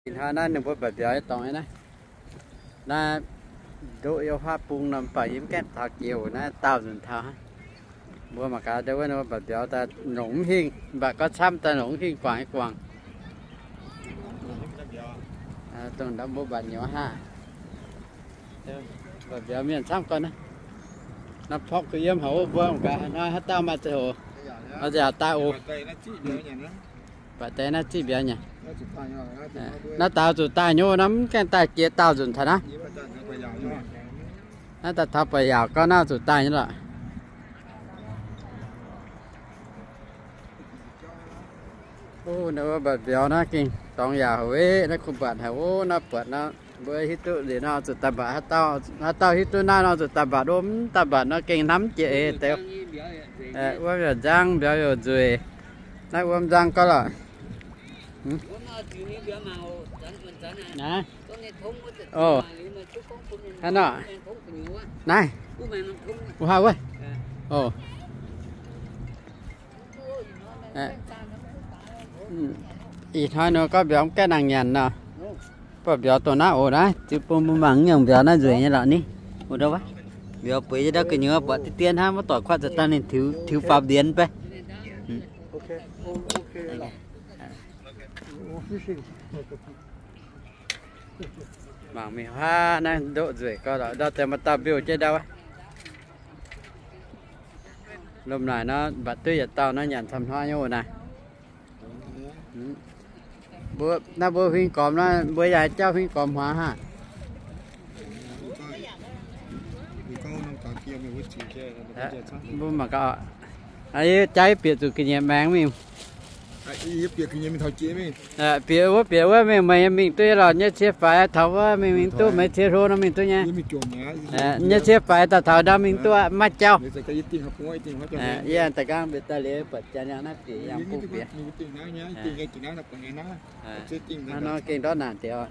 Ih hnoi naaiv ninh mbuo mba'biauz nyei dorngx naaiv. Naaiv ndoqv yiem huaav bung nor, mv baac yie mv gaengh taux jiex oc. Naaiv daauh nzunc taux hnangv. Mbuo mangc gaax, ndau wuov ninh mbuo mba'biauz daaih longc mv hingh, mv baac gorngv camv daaih longc mv hingh guangc nyei guangc. Dongh ndau mbuo mbatc nyouz haav. Mba'biauz mienh camv gorn naaiv. Naaiv porv kuh yiem haic wuov, mbuo mangc gaax hnoi haaix dauh maaih ziangh hoc, maaih ziangh hoc daaih oc. Mbatc deix naaiv ziqv mbiauz nyei. Naaiv daaux zuqc daaih nyei wuov, naaiv mv gaengh daaih jiex daauh nzunc taux naaiv. Naaiv daaih taux buatc yaauc gorngv naaiv zuqc daaih nyei lorqc. Wuov, naaiv wuov mbatc mbiauz naaiv gengh dorngx yaac haic, naaiv kuh mbatc haic wuov, naaiv buatc naaiv mbuo hiuv duqv liuz nor zuqc daaih mbatc. Haaix dauh hiuv duqv naaiv nor zuqc daaih mbatc, wuov mv daaih mbatc nor gengh hnamv jiex eix deix. Wuom yaac nzang, mbiauz yaac nzueic. Naaiv wuom nzang gorngv lorqc. Naaiv. Ov. Hnangv nor. Naaiv. Wuov haav wuov. Ov. Ih hnoi nor gorngv mbiauz mv gaengh nangc nyanc nor. Baac mbiauz dongh naaiv oc naaiv, ziux bun mbuo mangc nyungc mbiauz naaiv nzueic nyei lorqc ni. Oc, ndau wuov. Mbiauz bueix nyei ndau gu'nyuoz buatc deix dien hnangv, maiv doic kuatv za'gengh ninh tiux, tiux faaux mbienx baac. Mangc mingh huaav naaiv ndoqv nzueic gorx lorqc, ndau deix maaih dauh mbiouh jienv ndau wuov. Lomh naaic nor mbatc duqv yietc dauh nor nyanc camv hnoi nyei oc naaiv. Mbuo, naaiv mbuo huing gormx naaiv, mbuo yaac jauv huing gormx hmuangx haic. Mbuo mangc gaax, jaaix bieqc zuqc ga'nyiec maengx mingh. Bieqc wuov bieqc wuov mingh, meih mingh duqv nyei lorqc, nyei cie faix taux wuov mingh, mingh duqv, meih cie hlo nor mingh duqv nyei. Nyei cie faix daaih taux ndau mingh duqv maiv jauv. Yie daaih nqaang mbienc daaih liuz buatc janx yangh naaiv bieqc yangh bung bieqc. Hnangv nor gengh ndortv naanc deix oc.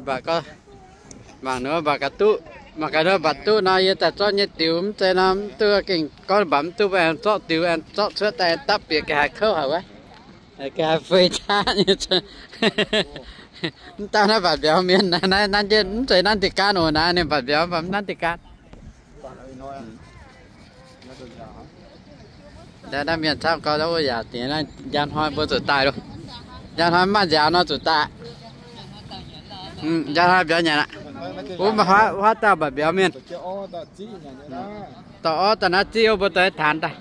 Mbatc gorngv, mangc nor mbatc gaax duqv, mangc gaax nor mbatc duqv nor, yie daaih zorqv nyei diux mv zeiz nor, mv duqv gengh gorngv mbatc mv duqv, mbuo aengx zorqv diux aengx zorqv cuotv daaih dapv bieqc ga'haaix kouv haic wuov. Ga'haaix feix qaqv nyei. Mv dauh naaiv mbatc mbiauz mienh naaiv, naaiv jienv mv zeiz nanv dinh gaanv oc naaiv, ninh mbatc mbiauz mv baac mv nanv dinh gaanv. Naaiv mienh camv gorx wuov yaac dingc naaiv, njang hnoi mbuo zuqc daaih loh. Njang hnoi mv maaih nziaaux nor zuqc daaih. Njang hnoi mbiauz nyanc aqv. Wuov maaih huaav dauh mbatc mbiauz mienh. Dorh orv daaih naaiv ziqv wuov, mbuo dorh tanx daaih.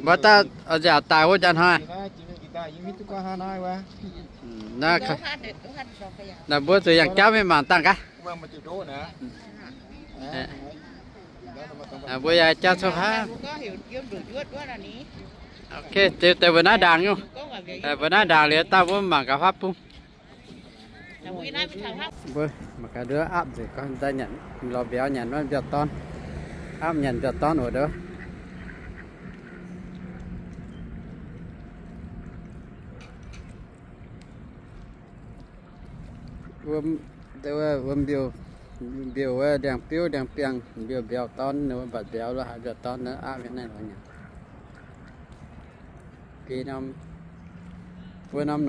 Mbuo dauh nziaaux daaih wuov njang hnoi. Naaiv mbuo zuqc yangh jauv mingh mangc dangh gaax. Mbuo yaac jauv cuotv haav. Ok, deix mbuo naaiv ndaangc nyungc. Mbuo naaiv ndaangc liuz daaih mbuo mangc gaax huaav bung. Mbuo mangc gaax nduov aapv nzengc gorngv daaih nyanc lorz mbiauz, nyanc wuov mbiauz dorn. Aapv nyanc mbiauz dorn oc nduov. Wuom, wuom mbiouh, mbiouh wuov ndiangx-biouv ndiangx-biangh, mbiouh mbiauz dorn, ninh mbuo mbatc mbiauz lo haaix mbiauz dorn nor aapv yiem naaiv lorz nyanc. Biei norm, wuov norm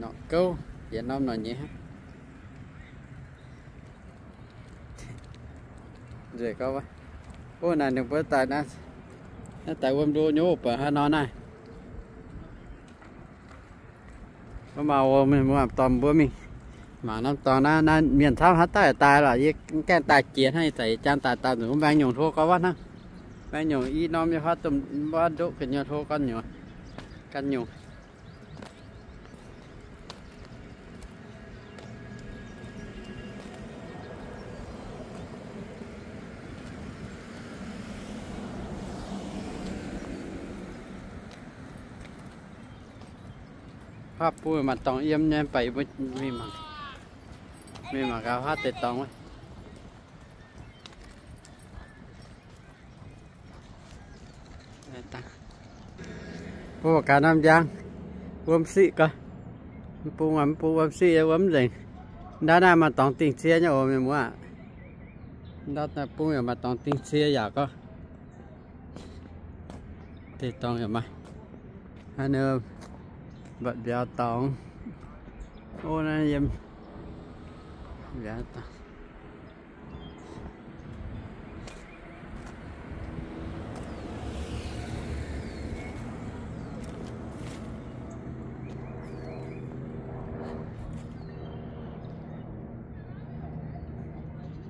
norqc gouv, yietc norm norqc nyeiz hnangv. Nzueic gorx wuov. Ov, naaic ninh mbuo daaih naaiv, naaiv daaih wuom ndo nyei buatc haaix nor naaiv. Mbuo mangc oc, mienh muoz, dorh mbuo mingh mangc norm dorngx naaiv. Naaiv mienh camv haaix dauh daaih lorqc, yie mv gaengh daaih jiex hnangv, ih zanc yie jang daaih daaih nzunc wuov maengx nyungc hlo gorx wuov hnangv. Maengx nyungc i norm yie huaav domh wuov ndoqv gu'nyuoz hlo gorx nyungc, ganh nyungc. Huaav bung maaih dorngx yiem nyei, mv baac mbuo mingh mangc, mingh mangc gaax huaav deix dorngx wuov. Mbuo gaax norm njang, wuom siqv gorx. Mv bung, mv bung wuom siqv, wuom mv nzengc. Ndau naaiv maaih dorngx dingh cie nyei oc, mienh muoz aac. Ndau bung yaac maaih dorngx dingh cie yaac gorx. Deix dorngx yaac maaih. Hnangv naaiv mbatc mbiauz dorngx. O, naaiv yiem mbiauz dorngx.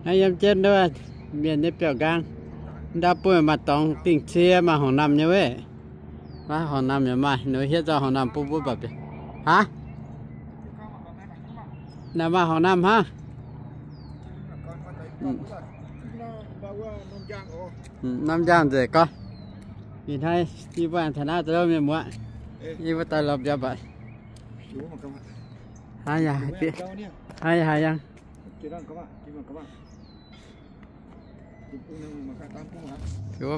Naaiv yiem jienv nduov mienh nyei biauv-nqaang. Ndau bun maaih dorngx dingh cie, maaih horngc namh nyei wuov. Maaih horngc namh yaac maaih, ninh hietv nzauh horngc namh bun mbuo baac. Aav, naaiv maaih horngc namh hnangv. Norm njang nzengc gorngv. Ih hnoi yie mbuo aengx taux naaiv daaih lov mienh muoz. Yie mbuo daaih lorz mbiauz mbatc. Hnangv yaac haiz yangh.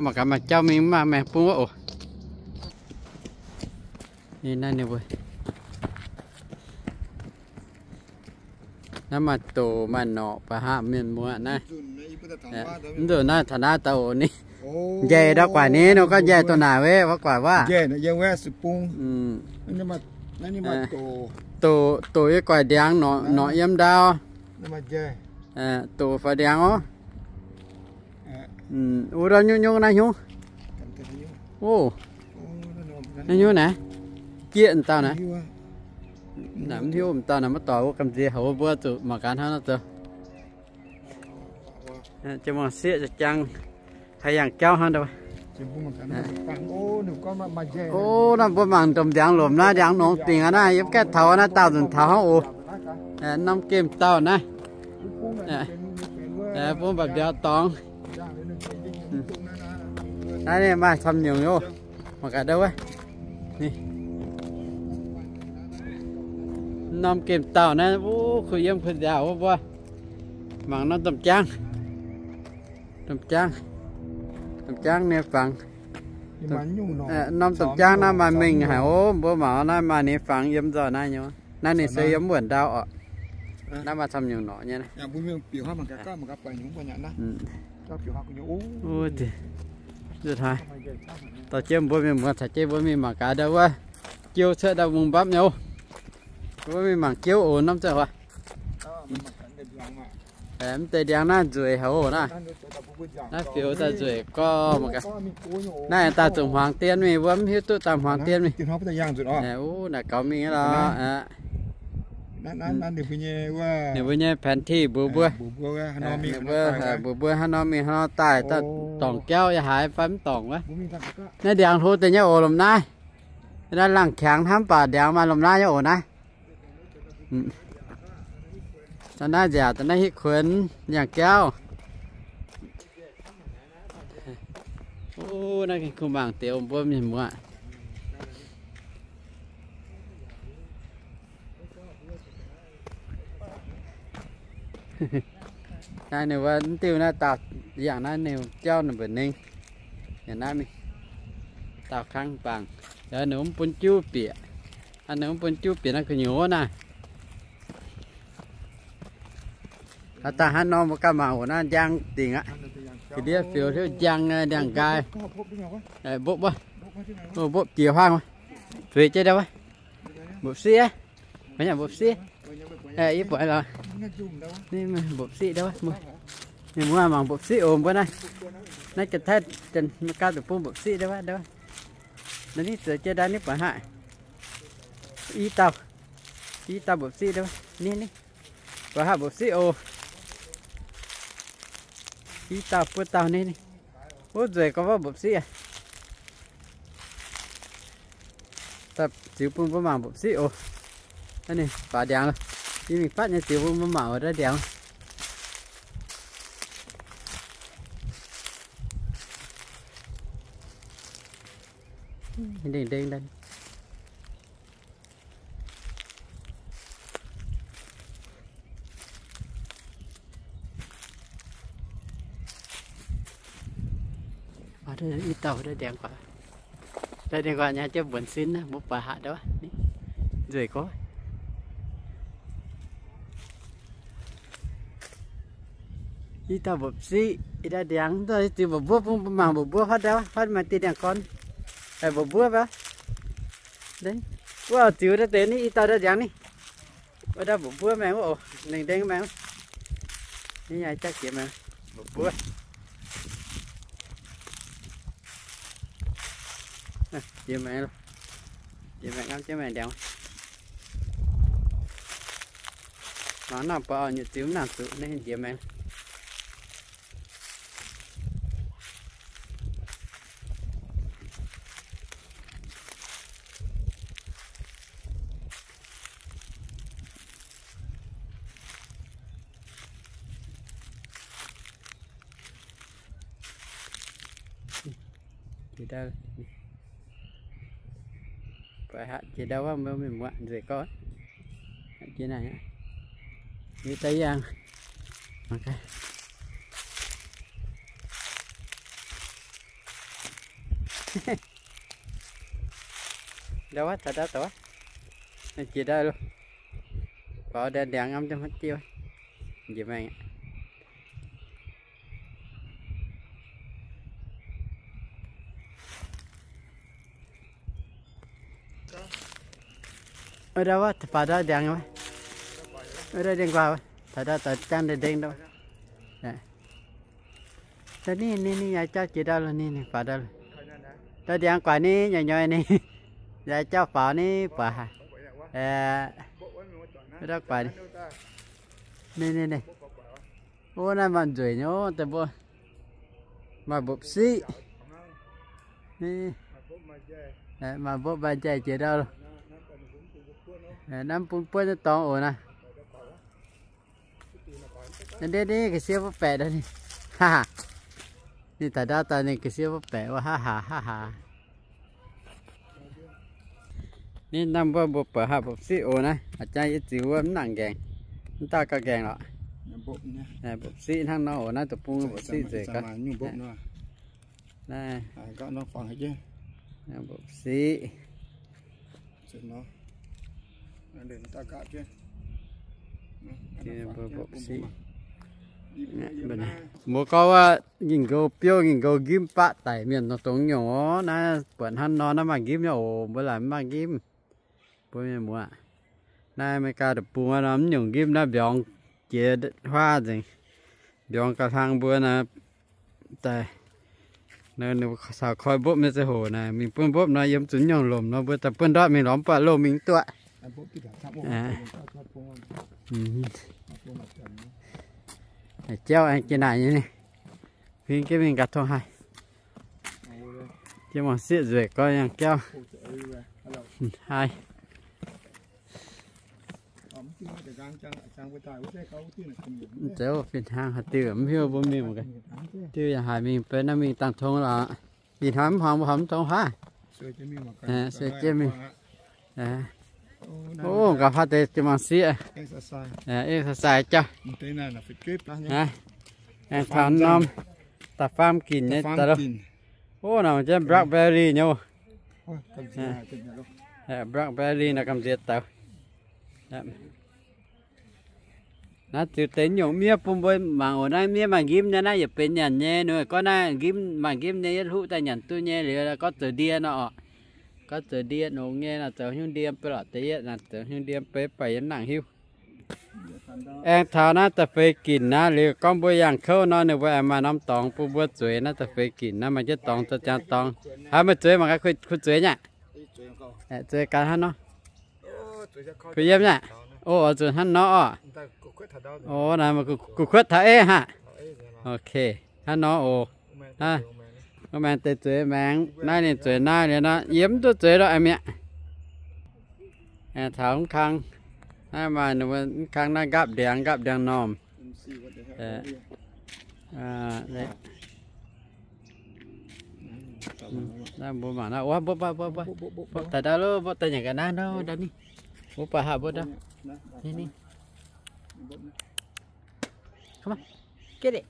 Mangc gaax maaih jauv mingh, maaih maengx bung wuov oc. Naaiv ninh mbuo, naaiv maaih doc maaih norqc baac haav mienh muoz naaiv. Mv nzunc naaiv taux naaiv daaih oc ni. Njaih ndau guaaic ni, ninh gorngv njaih doh naaic wuov, wuov guaaic wuov. Doc, doc yie guaaic ndiangx, norqc yiem ndau. Doc faaux ndiangx oc. Wuov ndau nyungc-nyungc naaiv hnyouv. O, naaiv hnyouv naaiv. Jieqv m'dauh naaiv. Naaiv mv hiuv m'dauh naaiv maiv doic wuov gamh nziex haic, mbuo zuqc mangc gaax hnangv nor zoux. Jiex mangc sieqv jiex jang, haih yangh jauv hnangv ndau. O, naaiv mbuo mangc ndomh ndiangx lomc naaiv, ndiangx nongx dingc aqv naaiv, yiem gaeqv taux naaiv dauh nzunc taux hnangv oc. Norm gemh dauh naaiv. Bun mbatc mbiauz dorngx. Naaiv ninh maaih camv nyungc oc. Mangc gaax ndau wuov. Norm gemh dauh naaiv, wuov kuh yiem kuh nziaauc wuov mbuo. Mangc norm domh jangv. Domh jangv, domh jangv nyei fangx. Norm domh jangv naaiv maaih mengh haic oc. Mbuo mangc naaiv maaih ninh fangx yiem nzoih naaiv nyei. Naaiv ninh se yiem wuonc ndau oc. Naaiv maaih camv nyungc norqc nyei. Dorh jienv mbuo mienh muoz caux jienv mbuo mingh mangc gaax ndau wuov. Jiou cuotv ndau mungh mbapv nyei oc. Mbuo mingh mangc jiouv oc, norm zengc wuov. Mv deix ndiangx naaiv nzueic haic oc naaiv. Naaiv fioux daaih nzueic gorx mangc gaax. Naaiv daaih zuqc hmuangx dien mingh, mbuo mv hiuv duqv daaih hmuangx dien mingh. Naaiv gaux mingh lorqc. Ninh mbuo nyei แผนที่ mbuox mbuo. Ninh mbuo mbuox mbuo hnangv nor mingh hnangv nor daaih, dorngc jauv yaac haaix fai mv dorngc wuov. Naaiv ndiangx hlo deix nyei oc lomh naaiv. Naaiv laangh qangx hnamv baac ndiangx maaih lomh naaiv nyei oc naaiv. Da'naaiv nziaauc, da'naaiv hitv kuonx yangh jauv. O, naaiv kuh mangc deix mbuo mienh muoz. Naaiv ninh mbuo mv diuh naaiv daauh yangh naaiv ninh jauv ninh mbuo nengh. Yangh naaiv mingh daauh kangv bangc. Ninh mv bun juv bieqc. Ninh mv bun juv bieqc naaiv gu'nyuoz naaiv. Haaix dauh hnangv nor mbuo ganh mangc oc, naaiv njang dingc aqv. Ga'ndiev fioux hiuv njang, ndiangx-nqaai. Mbopv wuov, mbopv jiex huaang wuov. Zueiz jienv ndau wuov. Mbopv siqv, mbopv siqv. Yie buatc lorqc. Mbopv siqv ndau wuov. Mienh muoz mangc mbopv siqv oc mbuo naaiv. Naaiv janx-taiv, janx-Meigaa zuqc bun mbopv siqv ndau wuov, ndau wuov. Naaiv ninh zueiz jienv ndau ninh buatc haic. I dauh, i dauh mbopv siqv ndau wuov. Ninh, ninh buatc haic mbopv siqv oc. I dauh buo dauh ninh, ninh. Wuov nzueic gorngv wuov mbopv siqv aqv. Daaih ziux bun mbuo mangc mbopv siqv oc. Ninh faaux ndiangx, yie mingh fatv nyei ziux bun mbuo mangc oc, ndau ndiangx. Ndengh ndengh daaih. I dauh ndau ndiangx guaax, ndau ndiangx guaax nyei jienv mbuonx sin naaiv, mbuo buatc haic ndau wuov. Nzueic gorx. I dauh mbopv siqv, i dauh ndiangx, ziux mbopv mbuov bun mbuo mangc mbopv mbuov fatv ndau wuov, fatv maaih diuh ndiangx-gorn. Mbuoqc mbuov mbaeqc. Wuov ziux daaih deix ninh i dauh ndau ndiangx ninh. Wuov ndau mbuoqc mbuov maengx wuov oc, lengh ndeng maengx. Ninh yaac jauv jiex maengx, mbuoqc mbuov. Jiex maengx, jiex maengx, ngamv jienv maengx ndiangx. Mangc nangh buatc oc, nyutc ziux mv nangc zuqc, ninh jiex maengx. Jiex ndau, buatc haaix jiex ndau wuov, mbuo mienh muoz nzueic gorngv. Jiex naaic, yie daaih yangh. Ndau wuov, taux ndau, taux wuov. Jiex ndau loh. Faaux ndau ndiangx, ngamv jienv haaix diuh. Njiec maengx. Wuov ndau wuov, faaux ndau ndiangx wuov. Wuov ndau ndiangx guaax wuov, taux ndau, taux jangv ndeng ndau. Ninh, ninh, ninh yaac jauv jiex ndau loh, ninh, ninh faaux ndau loh. Ndau ndiangx guaax ninh nyei nyei ninh, yaac jauv faaux ninh buatc haic. Ndau guaax ninh, ninh, ninh. Wuov naaiv maaih nzueic nyei, deix mbuo maaih mbopv siqv. Maaih mbopv maaih njaih jiex ndau loh. Naaiv bun buonv nyei dorngx oc naaiv. Naaiv ndiev ninh ga'sie mbuo baeqc daaih ninh. Ninh taux ndau daaih ninh ga'sie mbuo baeqc wuov, haa haa haa haa. Ninh naaiv mbuo mbuo buatc haaix mbopv siqv oc naaiv, a'jang yie ziux wuov mv nangc nqaengc, mv dauh gauh nqaengc lorqc. Mbopv siqv hnangv nor oc, naaiv deic-bung mbopv siqv nzengc gaax. Naaiv mbopv siqv. Mbuo gorngv wuov, ging-nqou biouv ging-nqou nqimv baqv daic mienh nor dongh nyungc oc. Naaiv buatc hnangv nor naaiv maaih nqimv nyei oc, mbuo laaic mv maaih nqimv. Mbuo mienh muoz, naaiv America deic-bung nor mv nyungc nqimv naaiv mbiorngz jiex huaav nzengc. Mbiorngz gauh hlang mbuo naaiv daaih, ninh caux koi mbopv nyei ziangh hoc naaic, mingh buonv mbopv nor yiem zuqc nyungc lomc nor mbuo daaih buonv ndortv mingh lorz mv buatc loh mingh duqv. Jauv aengx jiex naaic nyei, huing jienv mingh gaax tong haih. Jienv mangc sieqv nzueic gorngv yangh jauv. Haih. Mv zeiz fin-hnaangx haaix diuh, mv hiuv mbuo mingh. Diuh yaac haiz mingh benx naaiv mingh dangh tong lorqc. Ih hnoi mv horngz mbuo horpc mv tong huaav. Sueih jienv mingh. O, gaax huaav deix jienv mangc sieqv. Exercise jauv. Aengx taux norm da'faam ginc nyei daaih lo. O, naaic jienv blackberry nyei. Blackberry naaiv gamh nziex daaih. Naaiv ziux deix nyungc miev bun mbuo mangc oc. Naaiv miev maaih nqimv nyei, naaiv yietc benx nyanc nyei. Ninh gorngv naaiv nqimv maaih nqimv nyei, yietv hluqv daaih nyanc duqv nyei. Liuz gorngv zoux ndie nor oc. Gorngv zoux ndie nongx nyei nor, zoux hnyouv ndie mv bei lorqc deix yietv, zoux hnyouv ndie mv bei baac yie mv nangc hiuv. Aengx taux naaiv da'feix ginc naaiv liuz gorngv mbuo yangh kouv nor, ninh mbuo aengx maaih norm dorngx bun mbuo zueiz. Naaiv da'feix ginc naaiv maaih jienv dorngx, zoux jangx dorngx. Haaix meih zueiz mangc gaax, kuh zueiz nyei aqv? Zueiz gaax hnangv nor. Kuh yiem nyei aqv? O, zueiz hnangv nor oc. O, naaiv kuh kuotv taux ei haic. Ok, hnangv nor oc. Wuov maengx deix zueiz maengx, naaiv ninh zueiz naaiv liuz nor, yie mv duqv zueiz lorqc mi'aqv. Taux mv kang, naaiv maaih mv kang naaiv nqaapv ndiangx, nqaapv ndiangx normh. Naaiv mbuo mangc naaiv, mbopv daaih ndau, mbopv daaih nyanc ga'naaiv ndau, ndau ninh. Mbopv baac haaix mbopv ndau. Ninh, ninh. Come on, get it.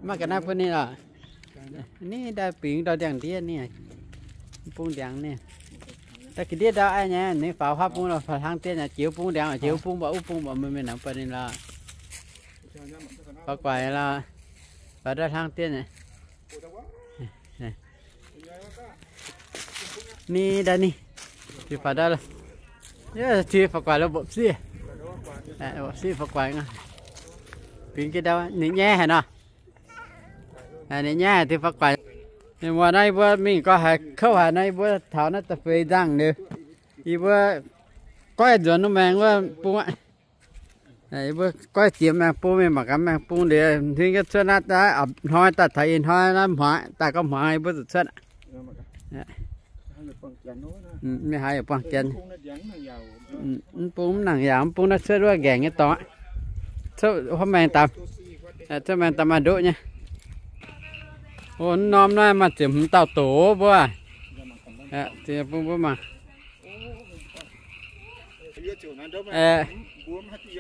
Mv maaih ga'naaiv bun ninh lorqc. Ninh ndau bingx ndau ndiangx-ndiev ninh, bung ndiangx ninh. Daaih ga'ndiev ndau aiv nyei, ninh faaux huaav bung lorqc, faaux hlang dien nyei, jiex bung ndiangx, jiex bung mbuo, wuov bung mbuo, mienh mienh nangc bun ninh lorqc. Faaux guaix lorqc, faaux ndau hlang dien nyei. Ni daaih ni, ti faaux daaih lo, ti faaux guaax lo mbopv siqv, mbopv siqv faaux guaax. Bingx jienv ndau ninh nyaiv haic nor. Ninh nyaiv haic ti faaux guaax. Mienh muoz, naaiv yie mbuo mingh gorngv haaix kouv haaix nor, yie mbuo taux naaiv da'feix nzangc liuz, yie mbuo goiv nzuonx wuov maengx wuov bung aqv. Yie mbuo goiv jiex maengx bung mingh mangc gaax maengx bung liuz, huingv jienv cuotv naaiv daaih hnoi daaih taux ih hnoi naaiv hmuangx daaih gorngv hmuangx yie mbuo zuqc cuotv. Mingh haaix yaac buangh janx. Mv bung mv nangc yaauc, mv bung naaiv cuotv wuov nqaengc nyei dorngx aqv. Cuotv huov maengx daaih, cuotv maengx daaih maaih ndoqv nyei. O, norm naaiv maaih ziepc hmz dauh doqc mbuo. Bung mbuo mangc.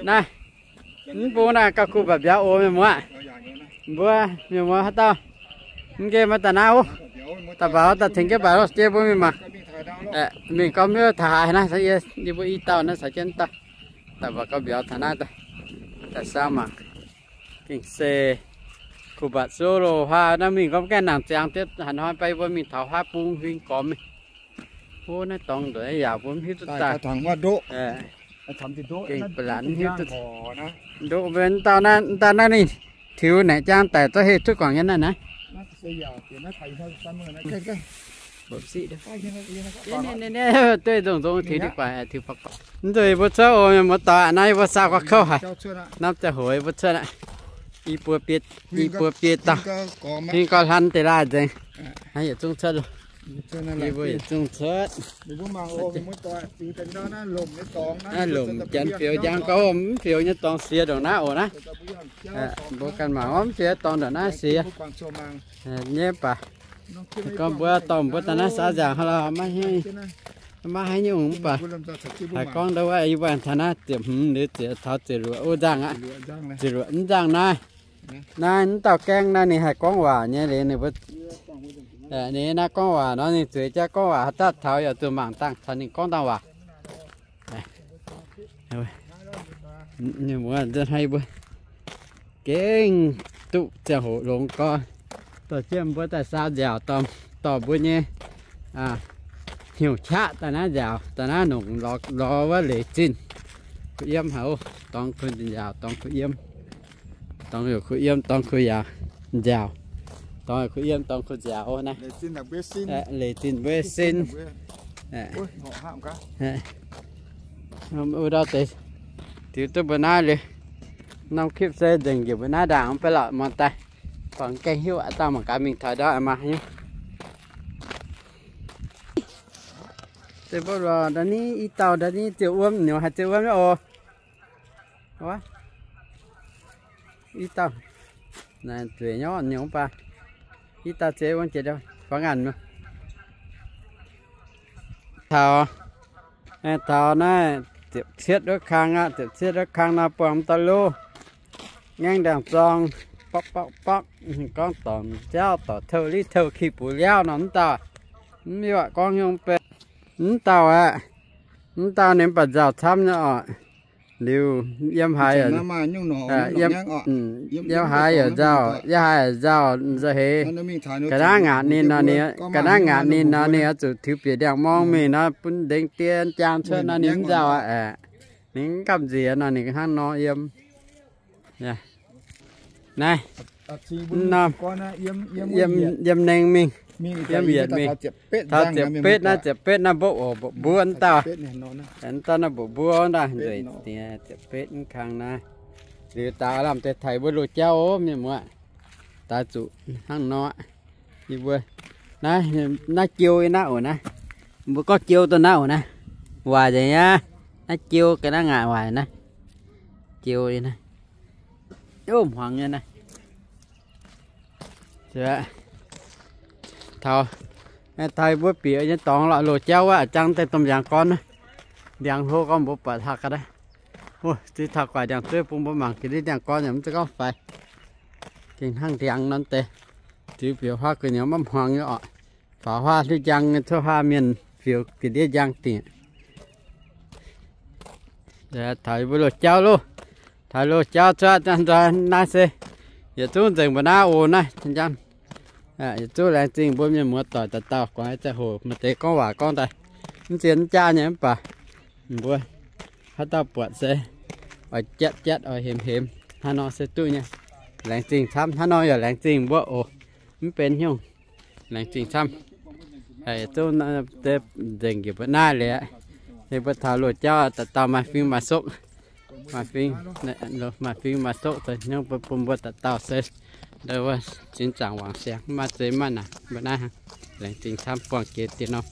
Naaiv, mv bung naaiv gauh kuh mbaac mbiauz oc mienh muoz. Mbuo mienh muoz haaix dauh mv nqemh maiv daaih naaiv oc. Daaih mbaaux daaih tengx jienv mbaaux lorh jiex mbuo mingh mangc. Mingh gorngv miuv taux haaix naaiv, yie mbuo i dauh naaiv caux jienv dauh. Daaih mbaaux gauh mbiauz taux naaiv daaih, daaih saauv mangc. Gengh se kuh mbaac solo huaav naaiv mingh gorngv gaengh nangc ziangx diev haaix hnoi baac yie mbuo mingh taux huaav bung huingx gormx mingh. Ov, naaiv dorngx ndoqc yaac mbuo mv hiuv duqv daaih. Gengh ba'lanc mv hiuv duqv. Ndoqc mbuo dauh naaiv, dauh naaiv ninh tiux naaic jaang daic zorqv heh cuotv guangc nyei naaiv naaiv. Duqv nzunc nzung tiux diqv guaax, tiux faqv guaax. Mv nzunc yie mbuo cuotv oc, mienh muoz doic, naaiv yie mbuo saauv gauh kouv haic. Norm ziangh hoc yie mbuo cuotv aqv. I buo biei, i buo biei dauh, hingv gauh hlan deix laaih nzengc. Hnangv yietc zungv cuotv, yie mbuo yietc zungv cuotv. Naaiv lomc janx fioux njang gauh mv fioux nyei dorngx siex ndongc naaiv oc naaiv. Mbuo ganh mangc mv fioux dorngx ndongc naaiv siex nyei baac. Gorngv mbuo dorh mbuo daaih naaiv saauv nziaauc hnangv lorh, maiv haiz nyungc mv baac haiz gorngv ndau wuov yie mbuo taux naaiv ziepc hmz liuz ziouc taux ziepc luoqc wuov nzangh aqv. Ziepc luoqc wuov nzangh naaiv, naaiv mv dauh gaeng naaiv ninh haih gorngv waac nyei liuz ninh mbuo, ninh naaiv gorngv waac nor ninh zueiz jaav gorngv waac haaix dauh taux yaac zuqc mangc dangh caux ninh gorngv dangh waac. Mbuo gengh duqv ziangh hoc longx gorx, dorh jienv mbuo daaih saau nziaauc, dorh mbuo nyei hnyouv qaqv daaih naaiv nziaauc, daaih naaiv nongc lorz wuov leiz zinh. Kuh yiem haic oc, dorngx kuh nziaauc, dorngx kuh yiem. Dorngx kuh yiem, dorngx kuh nziaauc, nziaauc. Dorngx kuh yiem, dorngx kuh nziaauc naaiv. Leiz zinh mbuo sin. Wuov ndau deix tiux duqv mbuo naaiv liuz, norm clip se nzengc njiec mbuo naaiv ndaangc, mv baac lorqc muangx daaih, baac gaengh hiuv aqv, dangh mangc gaax mingh taux ndau aqv maah nyungc. Deix mbuo lorqc ndau ni, i dauh ndau ni ziouc wuom, nyouz haiz ziouc wuom nyei oc. I dauh, zueiz nyorqv nyouz baac, i dauh zeix wuom jiex ndau fangx a'nc. Taux, taux naaiv ziepc cietv wuov kang aqv. Ziepc cietv wuov kang nor buangh m'daaih loh, ngaengv ndaangc zorng, bokv bokv bokv, gorngv dorngc jauv dorc touh liv touh ki bux liauv nor mv dauh, mv yuoqc gorngv nyungc benx mv dauh aqv. Mv dauh ninh mv baac nzauh camv nyei oc. Liuz yiem haaix, yiem haaix yaac nzauh, yiem haaix yaac nzauh, nzauh heix. Ga'naaiv ngaatc ninh nor, ninh ga'naaiv ngaatc ninh nor, ninh oix zuqc tiux bieqc ndiangx-morng mingh nor, bun nzengc dien jaang cuotv nor ninh mv nzauh aqv. Ninh mv gamh nziex nor ninh hnangv nor yiem. Naaiv, yiem, yiem nengh mingh, yiem yietc mingh. Taux ziepc betv naaiv, ziepc betv naaiv mbopv oc, mbopv mbuov dauh. Dauh naaiv mbopv mbuov dauh nzueic diex ziepc betv mv kang naaiv. Liuz daaih lamh deix taux mbuo loz-jauv oc mienh muoz. Daaih zuqc hnangv nor. Yie mbuo naaiv, naaiv jiou yie naaiv oc naaiv. Mbuo gorngv jiou dongh naaiv oc naaiv. Waaic nzengc aqv. Naaiv jiou ga'naaiv ngaatc waaic naaiv. Jiou yie naaiv. Hmuangx nyei naaiv. Taux, taux mbuo bieqc nyei dorngx lorqc, loz-jauv wuov a'jang daaih domh ndiangx-gorn. Ndiangx hlo gorngv mbuo buatc hlakv ga'naaiv. Ziex taux guaaic ndiangx-zueiv bun mbuo mangc ga'ndiev ndiangx-gorn yaac mv zeiz gorngv faix. Gengh hnangv ndiangx nor deix. Ziux bieqc huaav gu'nyuoz maiv hmuangx nyei orqc. Faaux huaav hiuv njang nyei, cuotv huaav mienh fioux ga'ndiev njang dingc. Taux mbuo loz-jauv loh. Taux loz-jauv cuotv naaiv se yietc zungv nzengc mbuo naaiv oc naaiv. Yietc zungv laengz zingh mbuo mienh muoz doic dauh dauh guangc nyei ziangh hoc maaih deix gorngv waac gorngv daaih mv zien mv jaav nyei mv baac mbuo haaix dauh buatc se oix jatv jatv oix hemx hemx hnangv nor se duqv nyei. Laengz zingh camv hnangv nor yaac laengz zingh mbuo oc. Mv benx hnyouv laengz zingh camv. Zungv nzengc njiec mbuo naaiv liuz, se mbuo taux loz jauv dauh dauh maaih fing maaih sokv, maaih fing, maaih fing maaih sokv deix hnyouv bun mbuo dauh dauh se wuov zinh zaangc wangc siangx mv maaih zeiz mv maaih naanc mbuo naaiv. Laengz zingh camv buangh jiex dieh norm